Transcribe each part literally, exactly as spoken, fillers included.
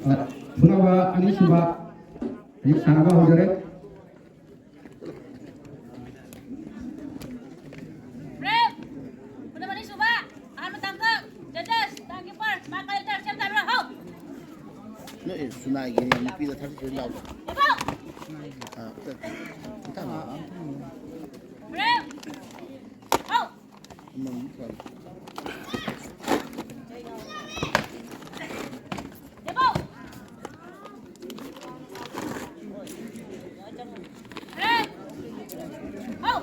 ꯐꯨꯅꯕ ꯑꯅꯤꯁꯨꯕ ꯍꯧꯖꯤꯛ ꯁꯥꯟꯅꯕ ꯍꯧꯖꯔꯦ꯫ ꯔꯦꯞ! ꯈꯨꯗꯝ ꯑꯅꯤꯁꯨꯕ, ꯑꯍꯥꯟꯕ ꯇꯥꯡꯀꯛ, ꯖꯖꯦꯁ, ꯇꯥꯡ ꯀꯤꯄꯔ, ꯃꯥ ꯀꯂꯦꯛꯇꯔ, ꯁꯦꯝ ꯇꯥꯕ꯭ꯔꯥ? ꯍꯧ! ꯅꯣꯏ ꯁꯨꯅꯥꯏꯒꯤ ꯅꯨꯄꯤꯗ ꯊꯥꯔꯇꯤ ꯁꯚꯦꯟ ꯌꯥꯎꯕ꯭ꯔꯥ? ꯂꯦꯞꯄꯣ! ꯑꯥ, ꯑꯝꯇ, ꯑꯝꯇ ꯍꯪꯉꯣ꯫ ꯔꯦꯞ! ꯍꯧ! ꯑꯃꯃꯨꯛ ꯐꯔꯦ꯫ ꯂꯦꯞꯄꯣ! ꯔꯦꯞ! ꯍꯧ!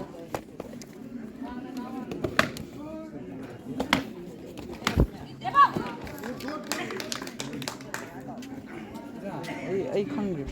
ꯑꯩ, ꯑꯩ ꯈꯪꯗ꯭ꯔꯦ꯫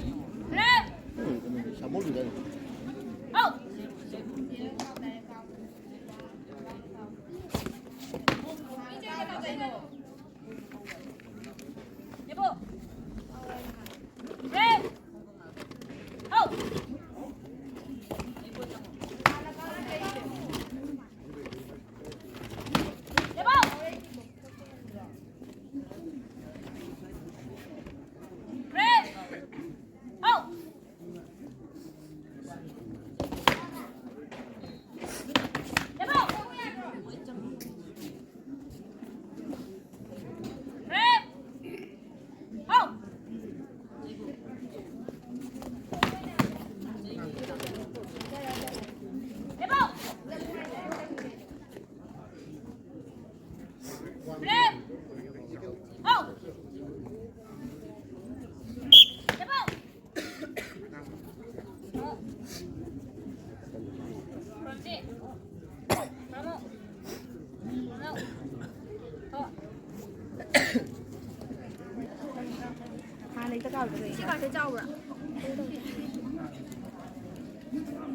ꯍꯥꯟꯅ ꯍꯦꯛꯇ ꯀꯥꯎꯗ꯭ꯔꯦ꯫ ꯁꯤ ꯀꯥꯁꯦ ꯆꯥꯎꯕ꯭ꯔꯥ?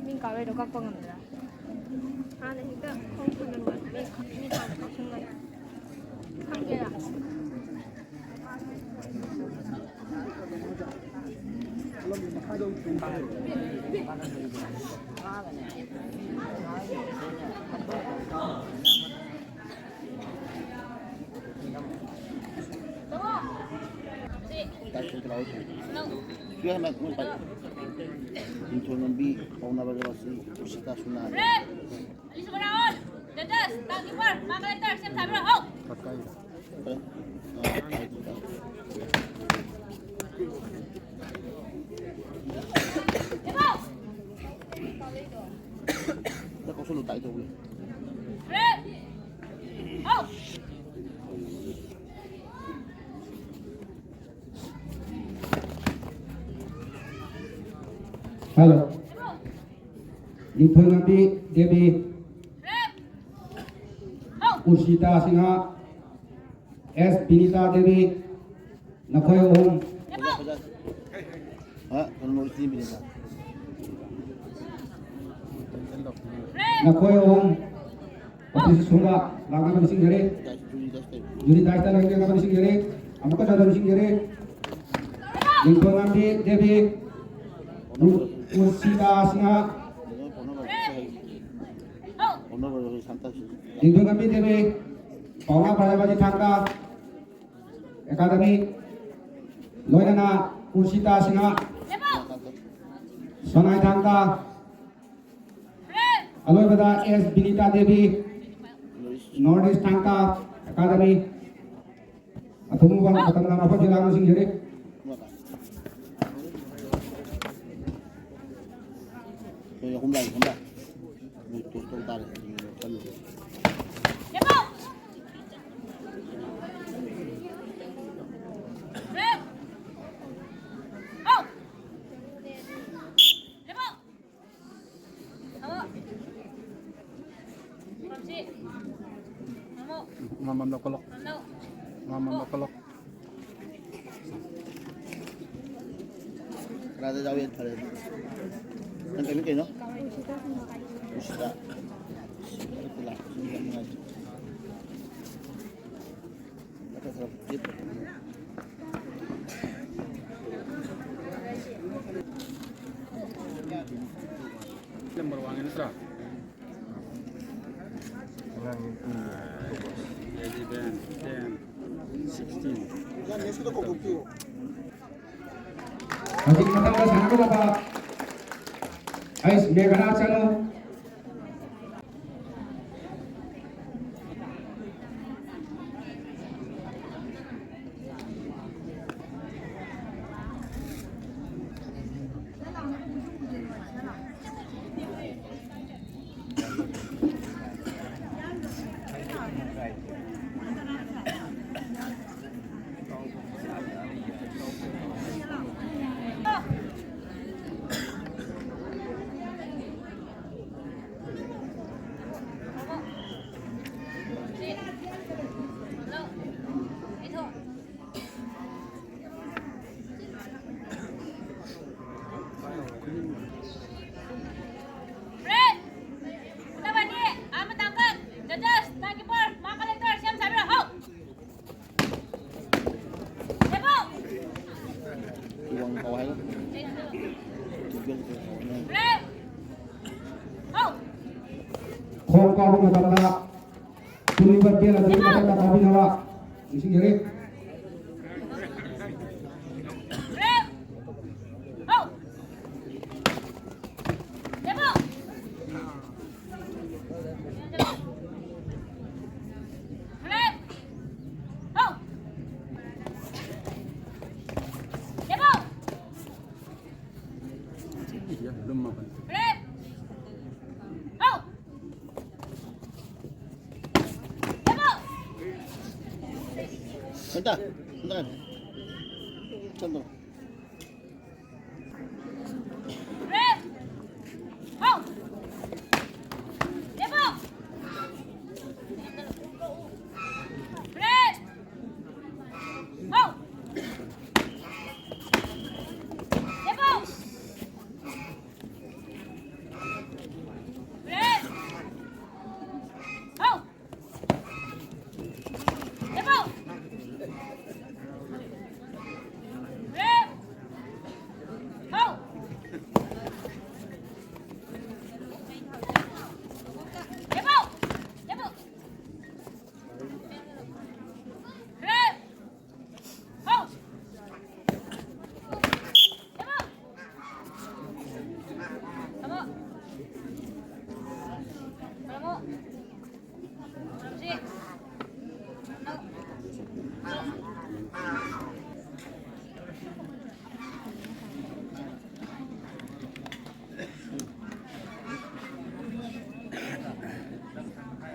ꯃꯤ ꯀꯥꯎꯔꯣꯏꯗꯣ ꯀꯛꯄ ꯉꯝꯗ꯭ꯔꯥ? ꯍꯥꯟꯅ ꯍꯦꯛꯇ ꯈꯣꯡ ꯊꯝꯖꯤꯟꯕ꯫ ꯃꯤ ꯈ-, ꯃꯤ ꯀꯥꯎ-, ꯀꯥꯎꯁꯟꯒꯅꯤ꯫ ꯈꯪꯒꯦꯔꯥ? ꯅꯤꯡꯊꯧ ꯉꯝꯕꯤ ꯄꯥꯎꯅꯥ ꯕꯖꯥꯔ ꯑꯁꯤ ꯎꯁꯤꯇꯥ ꯁꯨꯅꯥ꯫ ꯑꯅꯤꯁꯨꯕ ꯔꯥꯎꯟ꯫ ꯗꯦꯗꯁ, ꯇꯥꯡ ꯅꯤꯄꯥꯟ, ꯃꯥ ꯀꯂꯦꯛꯇꯔ, ꯁꯦꯝ ꯁꯥꯕꯤꯔꯣ, ꯍꯧ! ꯏꯕꯣ! ꯔꯦꯞ! ꯍꯧ! ꯍꯜꯂꯣ꯫ ꯅꯤꯡꯊꯧꯉꯝꯕꯤ ꯗꯦꯕꯤ, ꯎꯔꯁꯤꯇꯥ ꯁꯤꯡꯍ, ꯑꯦꯁ ꯕꯤꯅꯤꯇꯥ ꯗꯦꯕꯤ, ꯅꯈꯣꯏ ꯑꯍꯨꯝ, ꯍꯥ? ꯀꯩꯅꯣ, ꯏꯆꯦ ꯕꯤꯅꯤꯇꯥ꯫ ꯅꯈꯣꯏ ꯑꯍꯨꯝ ꯑꯣꯐꯤꯁ ꯁꯣꯝꯗ ꯂꯥꯛꯅꯕ ꯅꯤꯡꯁꯤꯡꯖꯔꯤ꯫ ꯖꯨꯔꯤ ꯗꯥꯏꯁꯇ ꯂꯦꯡꯖꯅꯕ ꯅꯤꯡꯁꯤꯡꯖꯔꯤ꯫ ꯑꯃꯨꯛꯀ ꯆꯠꯅꯕ ꯅꯤꯡꯁꯤꯡꯖꯔꯤ꯫ ꯅꯤꯡꯊꯧꯉꯝꯕꯤ ꯗꯦꯕꯤ, ꯎꯔꯁꯤꯇꯥ ꯁꯤꯡꯍ, ꯅꯤꯡꯊꯧꯉꯝꯕꯤ ꯗꯦꯕꯤ, ꯄꯥꯎꯅꯥ ꯄ꯭ꯔꯖꯥꯄꯇꯤ ꯊꯥꯡꯒ ꯑꯦꯀꯥꯗꯃꯤ, ꯂꯣꯏꯅꯅ ꯎꯔꯁꯤꯇꯥ ꯁꯤꯡꯍ, ꯁꯣꯅꯥꯏ ꯊꯥꯡꯒ, ꯑꯂꯣꯏꯕꯗ ꯑꯦꯁ ꯕꯤꯅꯤꯇꯥ ꯗꯦꯕꯤ, ꯅꯣꯔꯠ ꯏꯁ ꯊꯥꯡꯒ ꯑꯦꯀꯥꯗꯃꯤ꯫ ꯑꯊꯨꯕ ꯃꯇꯝꯗ ꯃꯐꯝꯁꯤ ꯂꯥꯡꯅ ꯁꯤꯡꯖꯔꯤ꯫ ꯑꯩꯈꯣꯏ ꯑꯍꯨꯝ ꯂꯥꯛꯑꯦ, ꯑꯍꯨꯝ ꯂꯥꯛꯑꯦ꯫ ꯃꯣꯏ ꯇꯣꯁ ꯇꯧ ꯇꯥꯔꯦ꯫ ꯃꯃꯝ ꯂꯧꯈꯠꯂꯣ꯫ ꯃꯃꯝ ꯂꯧꯈꯠꯂꯣ꯫ ꯀꯅꯥꯗ ꯌꯥꯎꯋꯦ? ꯐꯔꯦ ꯑꯗꯨꯗꯤ꯫ ꯅꯪ ꯀꯩꯅꯣ ꯀꯩꯅꯣ? ꯎꯁꯤꯇꯥ꯫ ꯂꯥꯛꯄꯁꯤꯡꯁꯦ ꯌꯥꯝ ꯅꯨꯡꯉꯥꯏꯇꯦ꯫ ꯅꯝꯕꯔ ꯋꯥꯟꯒꯤ ꯅꯠꯇ꯭ꯔꯥ? ꯑꯉꯥꯡꯒꯤ ꯄꯨꯡ eleven, ten, sixteen. ꯅꯦꯛꯁꯀꯤꯗꯣ ꯀꯧꯊꯣꯛꯄꯤꯌꯣ꯫ ꯍꯧꯖꯤꯛ ꯃꯊꯪꯗ ꯁꯥꯟꯅꯒꯗꯕ ꯑꯩꯁ ꯃꯦꯘꯅꯥ ꯆꯅꯨ꯫ ꯈꯣꯡ ꯀꯥꯎꯕ ꯃꯇꯝꯗ ꯇꯨꯅꯤꯡꯕ ꯕꯦꯜ ꯑꯗꯨꯒꯤ ꯃꯊꯛꯇ ꯀꯥꯎꯕꯤꯅꯕ ꯅꯤꯡꯁꯤꯡꯖꯔꯤ꯫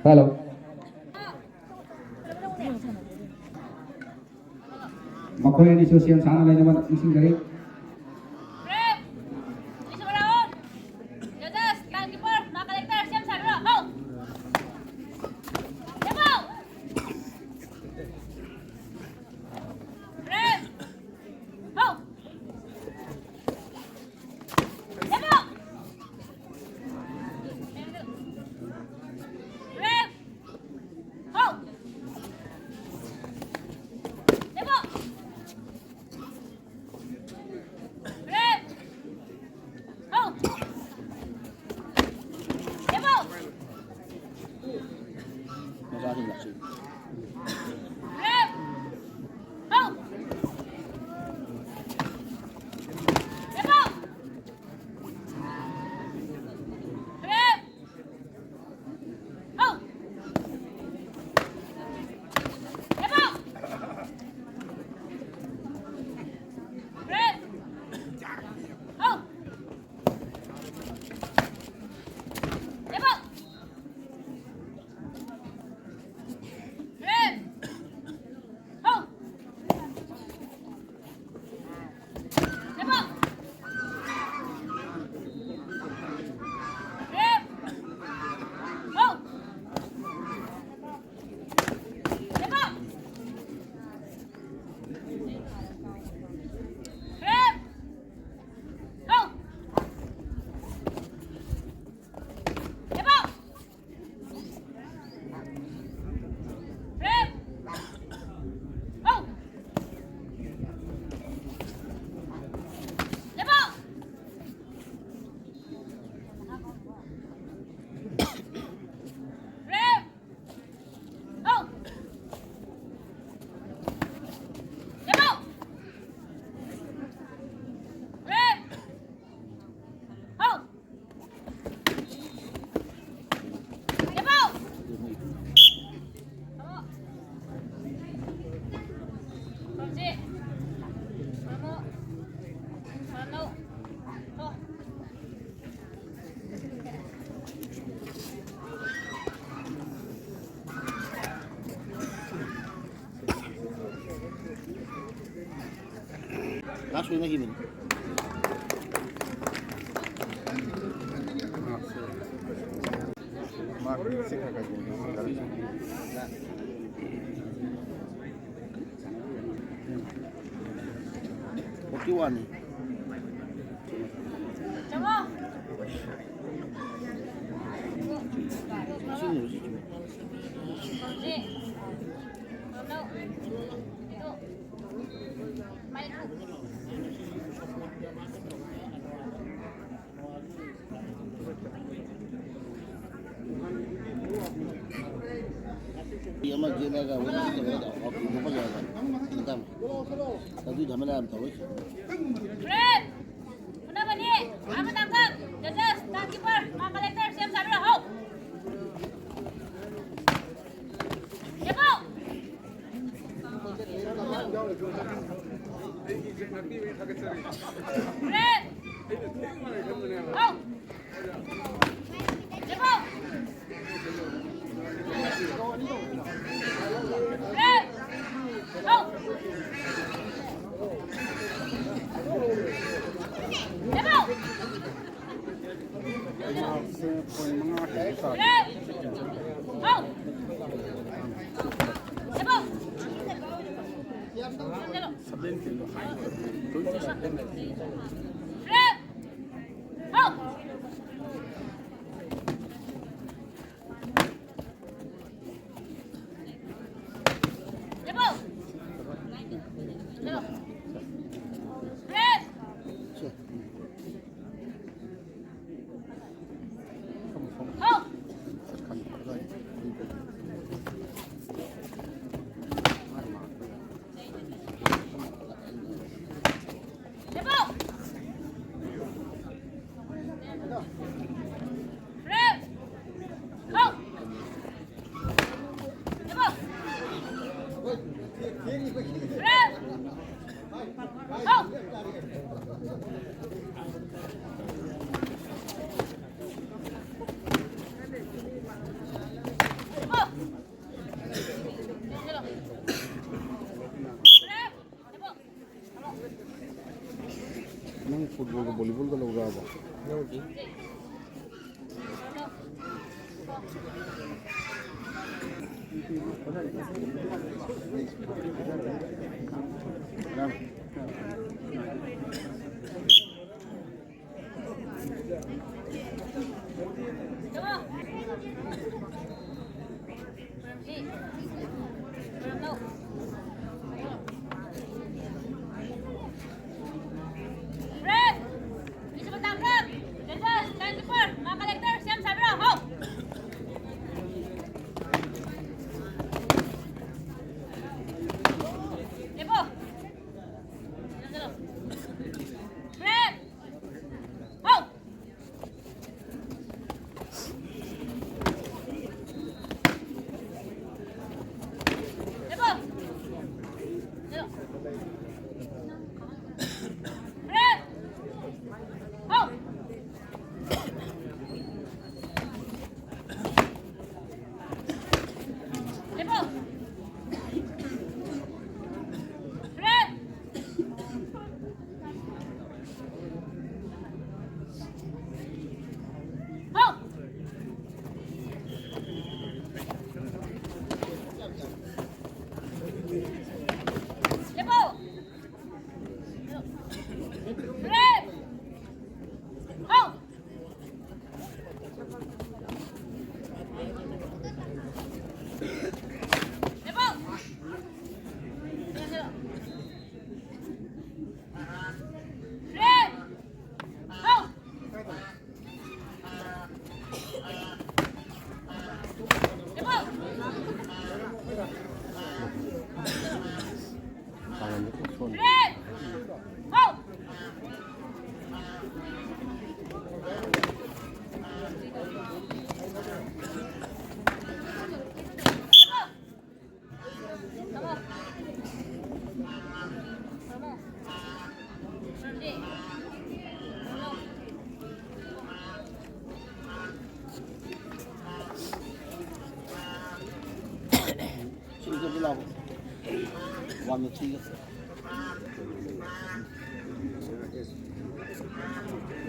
ꯍꯜꯂꯣ꯫ ꯃꯈꯣꯏ ꯑꯅꯤꯁꯨ ꯁꯦꯝ ꯁꯥꯅ ꯂꯩꯅꯕ ꯅꯤꯡꯁꯤꯡꯖꯔꯤ꯫ ꯁꯣꯏꯅꯈꯤꯕꯅꯤ꯫ ꯐꯣꯔꯇꯤ ꯋꯥꯟꯅꯤ꯫ ꯑꯃ ꯌꯦꯠꯂꯒ ꯑꯃꯨꯛ ꯆꯠꯂꯒ ꯑꯣꯐ ꯇꯧꯕ ꯌꯥꯏꯕ꯫ ꯑꯗꯨ ꯊꯝꯃꯦ ꯌꯥꯝ ꯇꯧꯋꯤ꯫ ꯐꯨꯅꯕꯅꯤ! ꯑꯥ ꯃꯇꯥꯡꯗ! Judges, goalkeeper, ꯃꯥ collector, ꯁꯦꯝ ꯁꯥꯕꯤꯔꯣ, ꯍꯧ! ꯂꯦꯞꯄꯣ! Red! ꯍꯧ! ꯂꯦꯞꯄꯣ! Red! ꯍꯧ! ꯂꯦꯞꯄꯣ! ꯐꯨꯠꯕꯣꯜꯒ ꯚꯣꯂꯤꯕꯣꯜꯒ ꯂꯧꯔꯛꯑꯕ?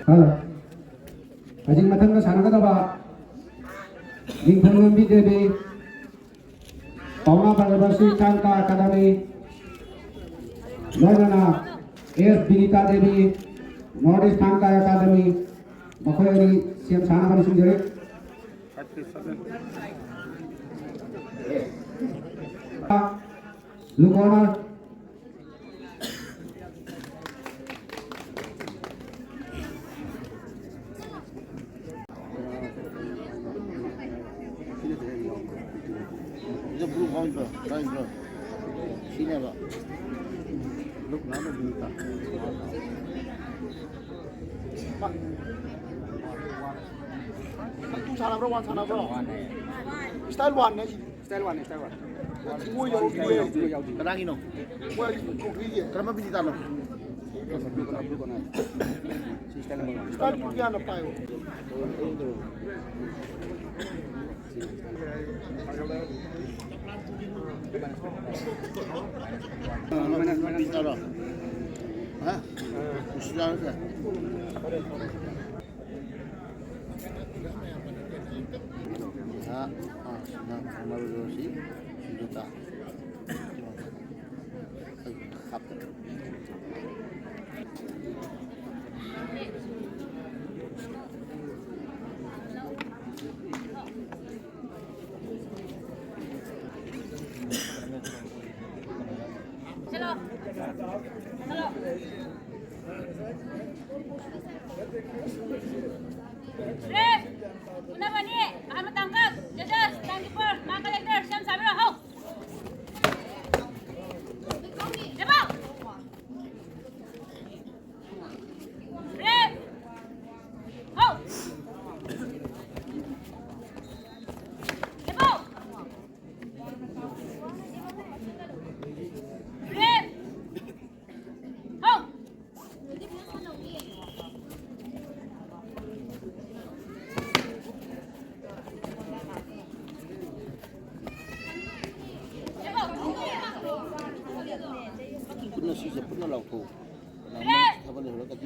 ꯍꯜꯂꯣ꯫ ꯍꯧꯖꯤꯛ ꯃꯊꯪꯗ ꯁꯥꯟꯅꯒꯗꯕ ꯅꯤꯡꯊꯧꯔꯦꯝꯕꯤ ꯗꯦꯕꯤ, ꯄꯥꯎꯅꯥ ꯄ꯭ꯔꯗꯔꯁꯤ ꯊꯥꯡ ꯇꯥ ꯑꯦꯀꯥꯗꯃꯤ, ꯂꯣꯏꯅꯅ ꯑꯦꯁ ꯕꯤꯅꯤꯇꯥ ꯗꯦꯕꯤ, ꯅꯣꯔꯠ ꯏꯁ ꯊꯥꯡ ꯇꯥ ꯑꯦꯀꯥꯗꯃꯤ, ꯃꯈꯣꯏ ꯑꯅꯤ ꯁꯦꯝ ꯁꯥꯅꯕ ꯅꯤꯡꯁꯤꯡꯖꯔꯤ꯫ ꯂꯨꯀꯣꯅ ꯁꯤꯗ ꯕ꯭ꯂꯨ ꯐꯥꯎꯟꯗ꯭ꯔꯣ? ꯐꯥꯎꯟꯗ꯭ꯔꯣ? ꯁꯤꯅꯦꯕ꯫ ꯕ꯭ꯂꯨ ꯀꯂꯔꯗ ꯕ꯭ꯂꯨ ꯇꯥ꯫ ꯇꯨ ꯁꯥꯟꯅꯕ꯭ꯔꯣ, ꯋꯥꯟ ꯁꯥꯟꯅꯕ꯭ꯔꯣ? ꯏꯁꯇꯥꯏꯜ ꯋꯥꯟꯅꯦ ꯁꯤꯗꯤ꯫ ꯏꯁꯇꯥꯏꯜ ꯋꯥꯟꯅꯦ, ꯏꯁꯇꯥꯏꯜ ꯋꯥꯟ꯫ ꯃꯣꯏ ꯌꯥꯎꯗꯦ꯫ ꯃꯣꯏ ꯌꯥꯎꯗꯦ꯫ ꯀꯅꯥꯒꯤꯅꯣ? ꯃꯣꯏ ꯀꯣꯀ꯭ꯔꯤꯒꯤ꯫ ꯀꯔꯝꯕ ꯕꯤꯖꯤꯇꯥꯅꯣ? Blue corner, blue corner. ꯁꯤ style number one. Style blue ꯀꯌꯥꯅ ꯄꯥꯏꯌꯣ? ꯕꯤꯖꯤꯇꯥꯔꯣ? ꯍꯥ? ꯀꯨꯁꯤꯗꯥꯔꯣ ꯁꯦ? ꯁꯤꯗ, ꯑꯥ, ꯁꯤꯗ ꯈꯪꯅꯕꯗꯣ ꯁꯤ, ꯁꯤꯗ ꯇꯥ꯫ ꯆꯠꯂꯣ꯫ ꯆꯠꯂꯣ꯫ ꯔꯦꯞ! ꯎꯅꯕꯅꯤ꯫ ꯑꯍꯥꯟꯕ ꯇꯥꯡꯀꯛ꯫ ꯖꯖꯦꯁ, ꯇꯥꯏꯝ ꯀꯤꯄꯔ, ꯃꯥ ꯀꯂꯦꯛꯇꯔ, ꯁꯦꯝ ꯁꯥꯕꯤꯔꯣ, ꯍꯧ! ꯂꯦꯞꯄꯣ! ꯔꯦꯞ! ꯍꯧ! ꯂꯦꯞꯄꯣ! ꯔꯦꯞ! ꯍꯧ! ꯈꯨꯠꯅ ꯁꯤꯁꯦ ꯈꯨꯠꯅ ꯂꯥꯎꯊꯣꯛꯎ꯫ ꯀꯅꯥꯒꯨꯝꯕ ꯊꯕꯛ ꯂꯩꯍꯧꯔꯒꯗꯤ꯫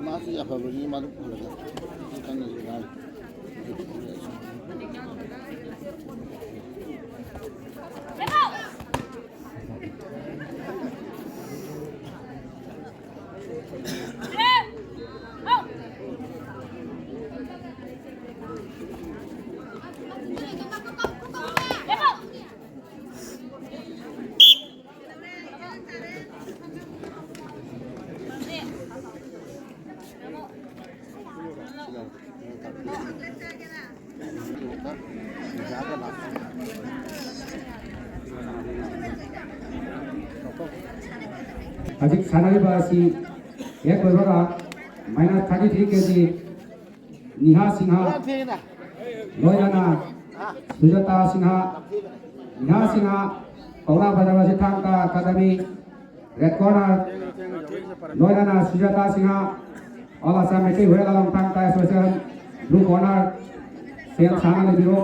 ꯃꯥꯁꯤ ꯑꯐꯕꯅꯤ, ꯃꯥꯗꯨ ꯐꯔꯒ ꯈꯪꯅꯁꯤ ꯉꯥꯏ꯫ ꯍꯧꯖꯤꯛ ꯁꯥꯟꯅꯔꯤꯕ ꯑꯁꯤ ꯍꯦꯛ ꯂꯣꯏꯕꯒ minus thirty three K G ꯅꯤꯍꯥ Singh, ꯂꯣꯏꯅꯅ ꯁꯨꯖꯥꯇꯥ ꯁꯤꯡꯍ, ꯅꯤꯍꯥ ꯁꯤꯡꯍ, ꯄꯧꯅꯥ ꯕꯖꯥꯔ ꯑꯁꯤ ꯊꯥꯡ ꯇꯥ ꯑꯦꯀꯥꯗꯃꯤ, red corner, ꯂꯣꯏꯅꯅ ꯁꯨꯖꯥꯇꯥ ꯁꯤꯡꯍ, All Assam ꯃꯩꯇꯩ ꯍꯨꯔꯦꯜ ꯂꯥꯂꯣꯡ ꯊꯥꯡ ꯇꯥ association, blue corner, ꯁꯦꯜ ꯁꯥꯅ ꯂꯩꯕꯤꯔꯣ꯫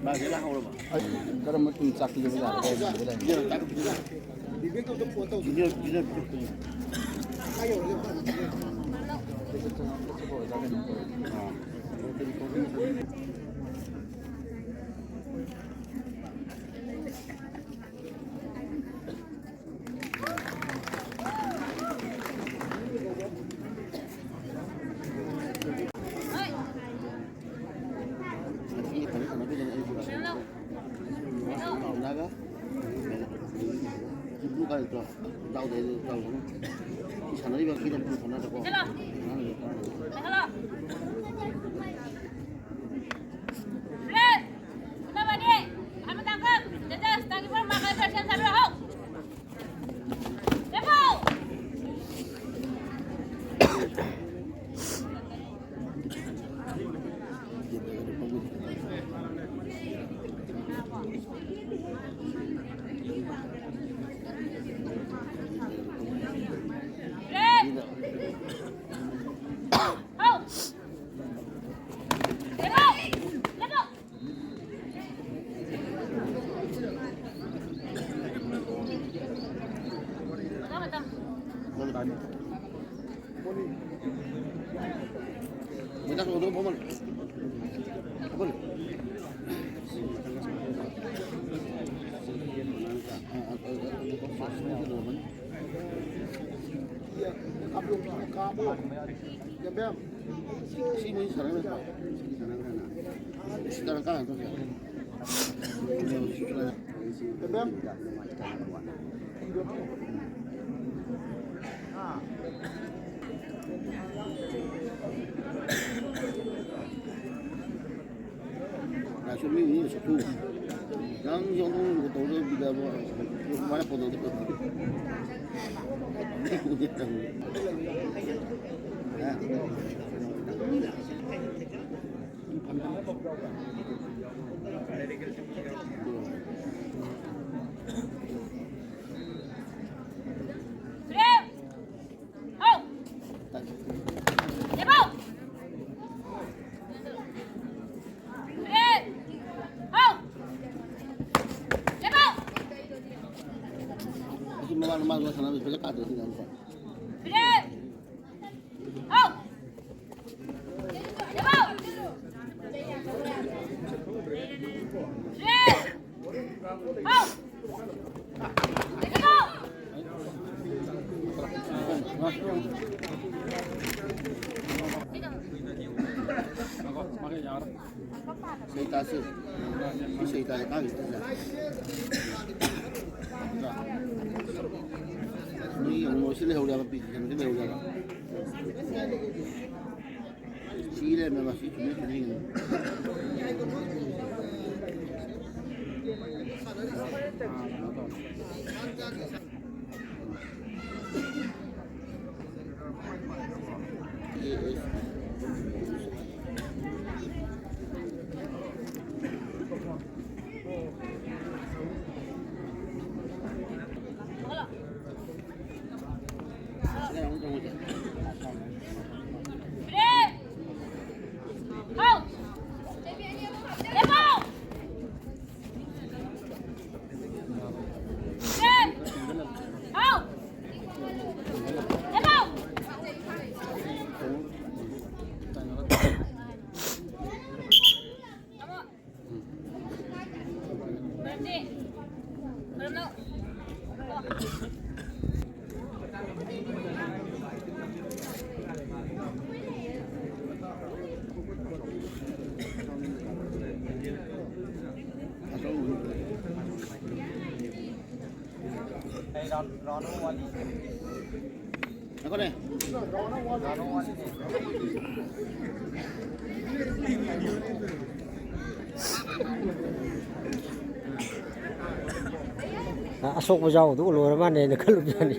ꯃꯥꯁꯦ ꯂꯥꯛꯍꯧꯔꯕ? ꯑꯩ ꯀꯔꯝꯕ ꯇꯤꯝ ꯆꯥꯛꯄꯤꯒꯗꯕ ꯌꯥꯒꯗ꯭ꯔꯥ ꯌꯦꯡꯕꯤꯒꯗꯕꯅꯤ꯫ ꯕꯤꯕꯦꯛꯇꯣ ꯑꯝꯇ ꯐꯣꯟ ꯇꯧꯁꯤ꯫ ꯖꯤꯅꯦꯜ, ꯖꯤꯅꯦꯜ ꯄꯤꯔꯛꯇꯣꯏꯅꯤ꯫ ꯍꯥꯏꯌꯣ, ꯍꯥꯏꯌꯣ꯫ ꯑꯥ꯫ ꯁꯥꯟꯅꯔꯤꯕ ꯁꯤꯗ ꯄꯨ ꯁꯥꯟꯅꯗꯀꯣ꯫ ꯂꯥꯏꯁꯣꯟ ꯃꯤ ꯃꯤ ꯁꯛꯇꯨ ꯅꯪ ꯌꯥꯎꯅꯤꯡꯕ ꯇꯧꯔꯒ ꯕꯤꯗꯥꯕ ꯃꯥꯅ ꯄꯣꯟꯗꯧꯗ ꯍꯥ? ꯑꯁꯤ ꯃꯃꯥꯡ ꯃꯃꯥꯡꯗ ꯁꯥꯟꯅꯕꯁꯤ ꯐꯖ ꯀꯥꯗ꯭ꯔꯦ ꯁꯤꯗ ꯑꯃꯨꯛꯀ꯫ ꯏꯁꯩ ꯇꯥꯁꯤ꯫ ꯏꯁꯩ ꯇꯥꯏ ꯀꯥꯡꯒꯤ ꯏꯁꯩ ꯇꯥꯏ꯫ ꯃꯤ ꯑꯃꯨꯛ ꯁꯤ ꯂꯩꯍꯧꯔꯦꯕ, ꯄꯤ ꯀꯩꯅꯣꯁꯤ ꯂꯩꯍꯧꯔꯦꯕ꯫ ꯁꯤ ꯂꯩꯔꯝꯃꯦꯕ, ꯁꯤ ꯆꯨꯝꯃꯤ ꯆꯨꯝꯃꯤ꯫ ꯉꯥꯏꯈꯣꯅꯦ꯫ ꯑꯁꯣꯛꯄ ꯌꯥꯎꯕꯗꯨ ꯂꯣꯏꯔ ꯃꯥꯜꯂꯦ ꯍꯥꯏꯅ ꯈꯜꯂꯨꯕ ꯌꯥꯅꯤ꯫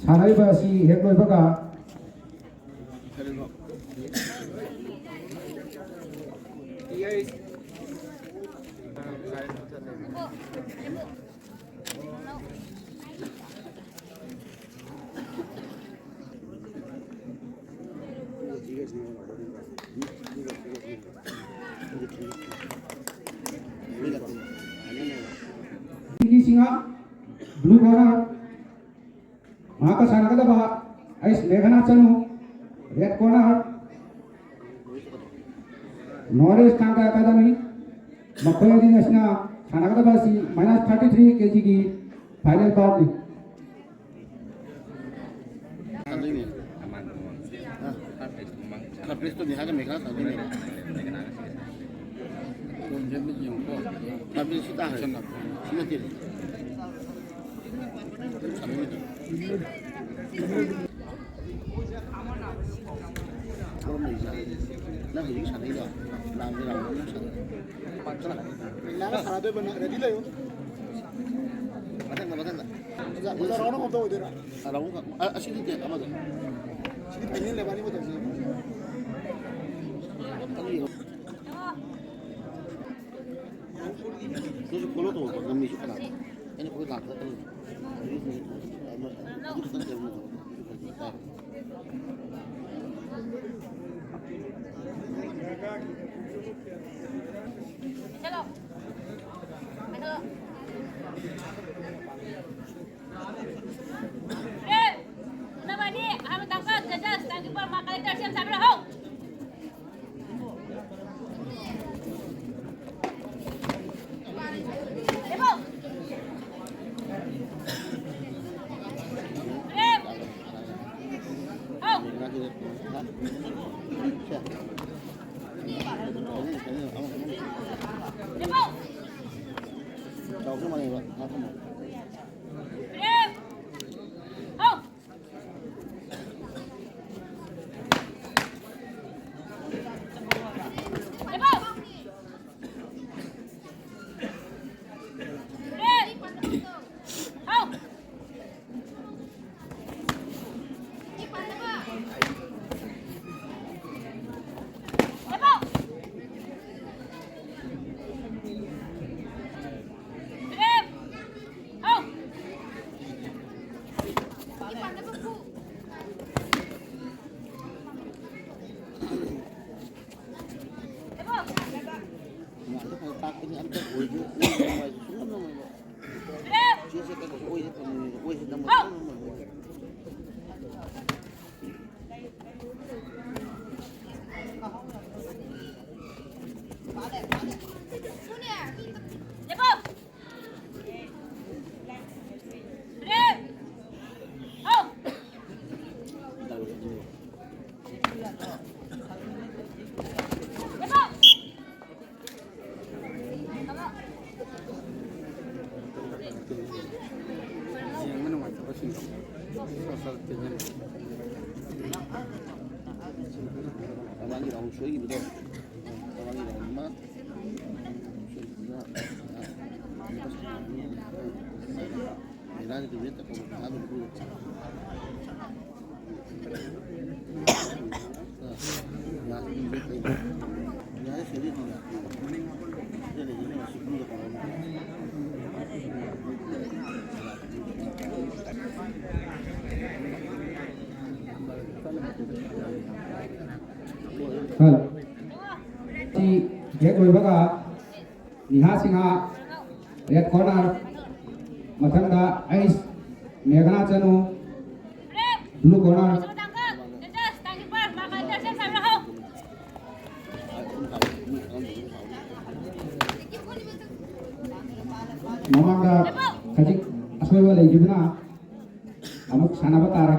ꯁꯥꯟꯅꯔꯤꯕ ꯑꯁꯤ ꯍꯦꯛ ꯂꯣꯏꯕꯒ ꯁꯤꯡꯍ, blue corner꯫ ꯃꯍꯥꯛꯀ ꯁꯥꯟꯅꯒꯗꯕ ꯑꯩꯁ ꯃꯦꯘꯅꯥ ꯆꯅꯨ, red corner, North East Thangka Academy꯫ ꯃꯈꯣꯏ ꯑꯅꯤ ꯑꯁꯤꯅ ꯁꯥꯟꯅꯒꯗꯕ ꯑꯁꯤ minus thirty three kg ꯒꯤ final bout ꯅꯤ꯫ ꯁꯥꯟꯅꯗꯣꯏꯅꯦ꯫ ꯍꯥ? ꯈꯔ ꯄ꯭ꯔꯦꯁꯇꯣ ꯅꯤꯍꯥꯒ ꯃꯦꯘꯅꯥ ꯁꯥꯟꯅꯗꯣꯏꯅꯦ꯫ ꯈꯔ ꯄ꯭ꯔꯦꯁ ꯁꯤ ꯇꯥꯈ꯭ꯔꯦ꯫ ꯁꯤ ꯅꯠꯇꯦ꯫ ꯅꯪ ꯍꯧꯖꯤꯛ ꯁꯥꯟꯅꯩꯗꯣ ꯂꯥꯡꯕ ꯂꯥꯡꯕ ꯑꯗꯨꯝ ꯁꯥꯟꯅꯩ꯫ ꯂꯥꯡꯉ ꯁꯥꯟꯅꯗꯣꯏꯕ ꯅꯪ ready ꯂꯩꯌꯨ꯫ ꯃꯊꯪꯗ, ꯃꯊꯪꯗ꯫ ꯑꯣꯖꯥ, ꯑꯣꯖꯥ round ꯑꯃ ꯑꯝꯇ ꯑꯣꯏꯗꯣꯏꯔꯥ? ꯑ, round ꯑꯃ, ꯑ, ꯑꯁꯤ ꯅꯠꯇꯦ, ꯑꯃꯗꯣ꯫ ꯁꯤꯗꯤ ꯄꯦꯅꯦꯜ ꯂꯩꯕ ꯑꯅꯤꯃꯛ ꯇꯧꯁꯤ꯫ ꯑꯅꯤ꯫ ꯅꯪꯁꯨ follow ꯇꯧꯕ ꯉꯝꯃꯤꯁꯨ ꯀꯅꯥꯅꯣ? ꯑꯩꯅ ꯑꯩꯈꯣꯏ ꯂꯥꯛꯄꯗ ꯈꯪꯉꯤ꯫ ꯑꯗꯨ ꯈꯤꯇꯪ ꯇꯧꯕ ꯅꯠꯇ꯭ꯔꯣ? ꯌꯦꯡꯕ ꯅꯨꯡꯉꯥꯏꯇꯕꯁꯤꯡꯗꯣ ꯁꯣꯁꯦꯜ ꯇꯦꯟꯁꯟ꯫ ꯃꯃꯥꯡꯒꯤ ꯔꯥꯎꯟ ꯁꯣꯏꯈꯤꯕꯗꯣ, ꯃꯃꯥꯡꯒꯤ ꯔꯥꯎꯟ ꯑꯃ ꯁꯣꯏꯈꯤꯕꯗꯨꯅ, ꯃꯦꯗꯥꯜꯒꯤ ꯇꯨꯃꯤꯟꯅ ꯇꯞꯄ ꯃꯈꯥꯗ ꯄꯨꯔꯛꯄ꯫ ꯍꯜꯂꯣ꯫ ꯁꯤ ꯍꯦꯛ ꯂꯣꯏꯕꯒ ꯅꯤꯍꯥ ꯁꯤꯡꯍ, ꯔꯦꯗ ꯀꯣꯔꯅꯔ꯫ ꯃꯊꯪꯗ ꯑꯩꯁ ꯃꯦꯘꯅꯥ ꯆꯅꯨ, ꯕ꯭ꯂꯨ ꯀꯣꯔꯅꯔ꯫ ꯃꯃꯥꯡꯗ ꯈꯖꯤꯛ ꯑꯁꯣꯏꯕ ꯂꯩꯈꯤꯕꯅ ꯑꯃꯨꯛ ꯁꯥꯟꯅꯕ ꯇꯥꯔꯦ꯫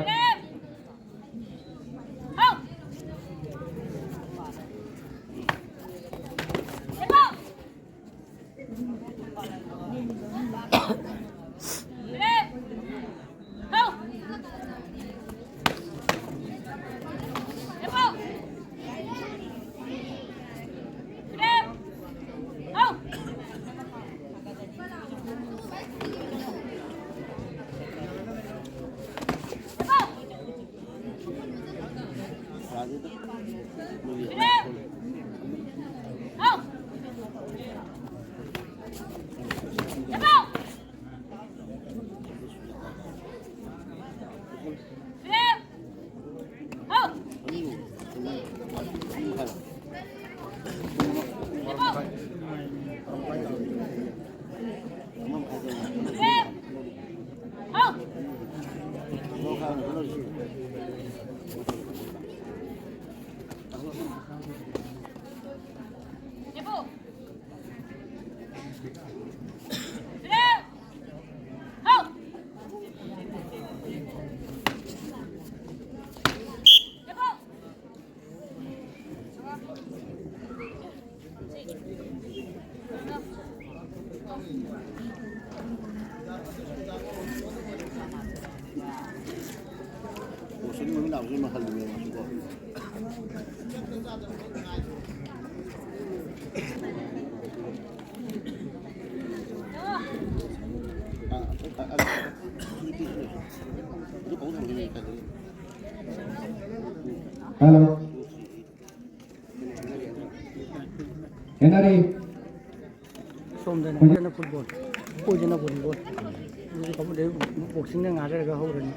ꯕꯣꯁꯇꯣꯟꯒꯤ ꯃꯃꯤꯡ ꯂꯥꯛꯄꯁꯦ ꯃꯍꯜꯂꯤꯅꯦ ꯃꯥꯁꯨꯀꯣ꯫ Hello. ꯁꯣꯝꯗꯅ ꯑꯃꯅ ꯐꯨꯠꯕꯣꯜ, ꯑꯩꯈꯣꯏꯗꯅ ꯚꯣꯂꯤꯕꯣꯜ, ꯑꯗꯨꯒ ꯕꯣꯛꯁꯤꯡꯅ ꯉꯥꯏꯍꯥꯛ ꯂꯩꯔꯒ ꯍꯧꯔꯅꯤ꯫